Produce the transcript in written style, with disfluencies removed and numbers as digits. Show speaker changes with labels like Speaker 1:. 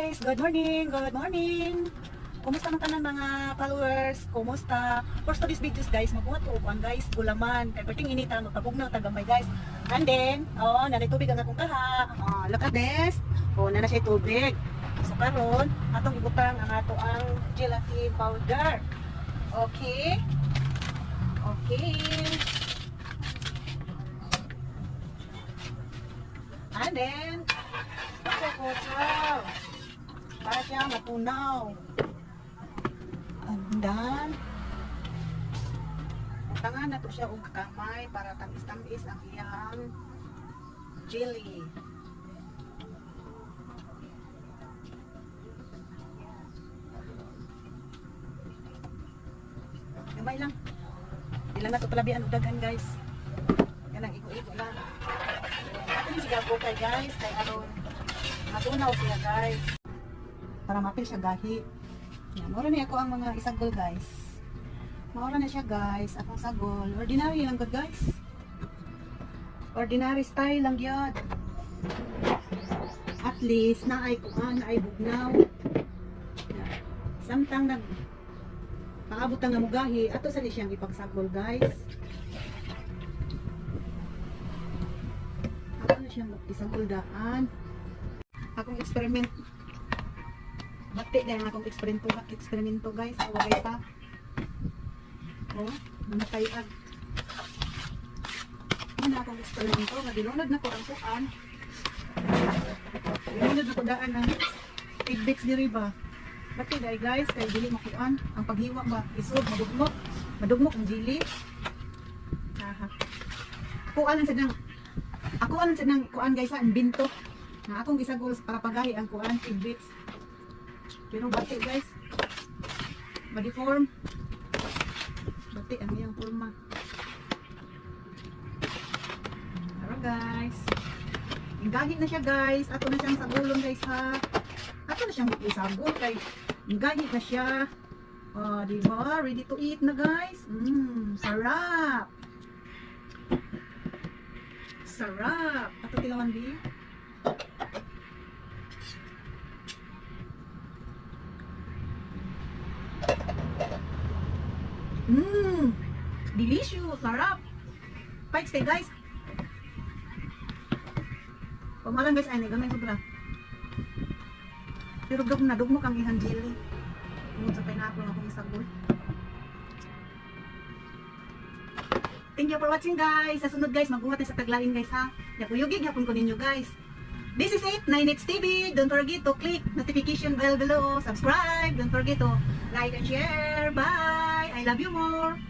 Speaker 1: Guys! Good morning! Good morning! Kumusta man tanan, mga followers? Kumusta? For today's videos, guys, magbuhat ko og guys, gulaman. Kay perting inita, magpabugnaw ta gamay, guys. And then, oh, nanay tubig ang akong kaha. Oh, look at this. Oh, nana siya tubig. So karon, atong ibutang ang ato ang gelatin powder. Okay? Okay. And then, water. Para siya matunaw. And then, butangan na to siya og kamay para tamis-tamis ang iyang jelly. Gamay lang. Di lang na to palabian og daghan, guys. Kanang igo-igo lang. Ato ni siya kay guys, kay aron matunaw siya, guys. Para mapil siya gahi. Yan, mura ni ako ang mga isagol, guys. Maura na siya, guys, akong sagol. Ordinary lang gud, guys. Ordinary style lang gyud. At least naay kuan, naay bugnaw. Yan. Samtang nag paabot ang mugahi, ato sa ni siyang ipagsagol, guys. Ato na siyang isagol daan. Akong experiment. Bati na ang akong eksperimento, eksperimento, guys. Wagay pa. Oh, namatay ag. Ano na akong eksperimento? Nga dinunod na ko ang kuan. Dinunod na ko daan ang tidbits diri ba. Bati dai, guys, kay dili makuan ang paghiwa ba. Isod madugmok. Madugmok ang jili. Aha. Ako alang sa nang kuan, guys, sa binto. Na akong gisagol para pagahi ang kuan tidbits. Pero bati, guys. Body form. Bati ang iyang forma. Tara, guys. Gahi na siya, guys. Ato na siyang sagulon, guys, ha. Ato na siyang isagol kay gahi na siya. Oh, di ba? Ready to eat na, guys. Sarap. Sarap. Ato tilawan bi. Delicious. Sarap. Pikes kay, guys. Pamalang, guys, ay gamay sobra. Pero dug na dugmok ang ihang jelly. Tungod sa pineapple nga akong isagol. Thank you for watching, guys. Sa sunod, guys, magbuhat na sa taglain, guys, ha. Yakuyugig yapon ko ninyo, guys. This is it, 9 TV. Don't forget to click notification bell below. Subscribe. Don't forget to like and share. Bye. I love you more.